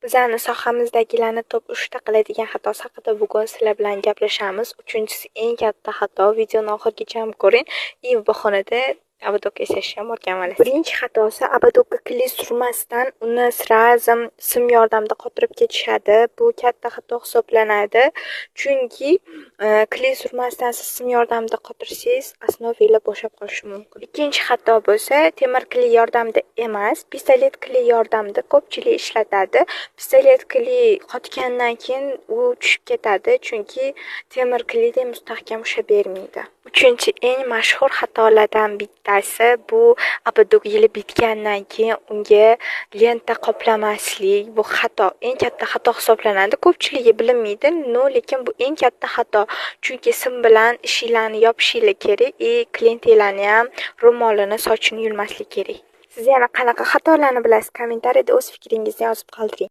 Bizani sohamizdagilarni top 3 ta qiladigan xatosi haqida bugun sizlar bilan gaplashamiz. Uchinchisi eng katta xato. Videoni oxirigacha ko'ring. И bahonada ободок yasashni ham o'rganib olasiz. Birinchi xatosi: ободок ka клей surmasdan uni сразу sim yordamida qotirib ketishadi. Bu katta xato hisoblanadi. Chunki клей surmasdan siz sim yordamida qotirsangiz, основа nglar bo'shab qolishi mumkin. Ikkinchi xato bo'lsa, temir клей yordamida emas, pistolet клей yordamida ko'pchilik ishlatadi. Pistolet клей qotgandan keyin u tushib ketadi, chunki temir клей dek mustahkam ushlab bermaydi. Uchinchi eng mashhur xatolardan bittasi bu ободок yilib bitgandan keyin unga lenta qoplamaslik. Bu xato, eng katta xato hisoblanadi. Ko'pchiligi bilinmaydi, но lekin bu eng katta xato. Chunki sim bilan ishinglarni yopishinglar kerak и klientinglarni ham ro'molini, sochini yulmaslik kerak. Siz yana qanaqa xatolarni bilasiz? Kommentariyada o'z fikringizni yozib qoldiring.